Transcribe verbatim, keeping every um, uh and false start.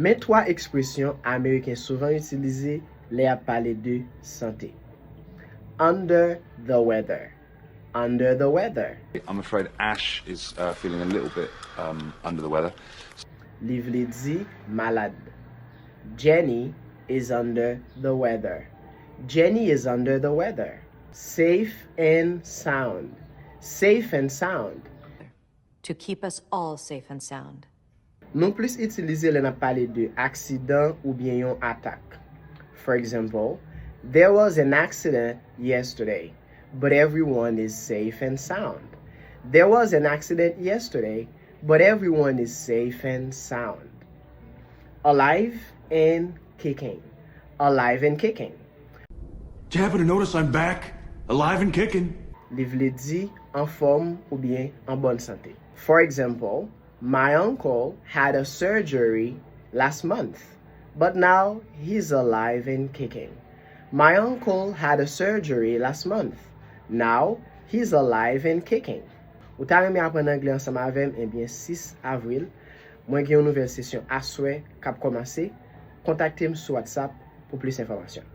Men twa ekspresyon Ameriken souvan itilize lè y ap pale de sante. Under the weather. Under the weather. I'm afraid Ash is uh, feeling a little bit um, under the weather. Li vle di malad. Jenny is under the weather. Jenny is under the weather. Safe and sound. Safe and sound. To keep us all safe and sound. Nou plis itilize lè n ap pale de aksidan oubyen yon atak. For example, there was an accident yesterday, but everyone is safe and sound. There was an accident yesterday, but everyone is safe and sound. Alive and kicking. Alive and kicking. Did you happen to notice I'm back? Alive and kicking. Li vle di anfòm oubyen an bòn sante. For example, my uncle had a surgery last month, but now he's alive and kicking. My uncle had a surgery last month. Now he's alive and kicking. Ou ta renmen aprann anglè ansanm avè m? Ebyen, sis avril, mwen gen yon nouvèl sesyon aswè k ap kòmanse. Kontakte m sou WhatsApp pou plis enfòmasyon.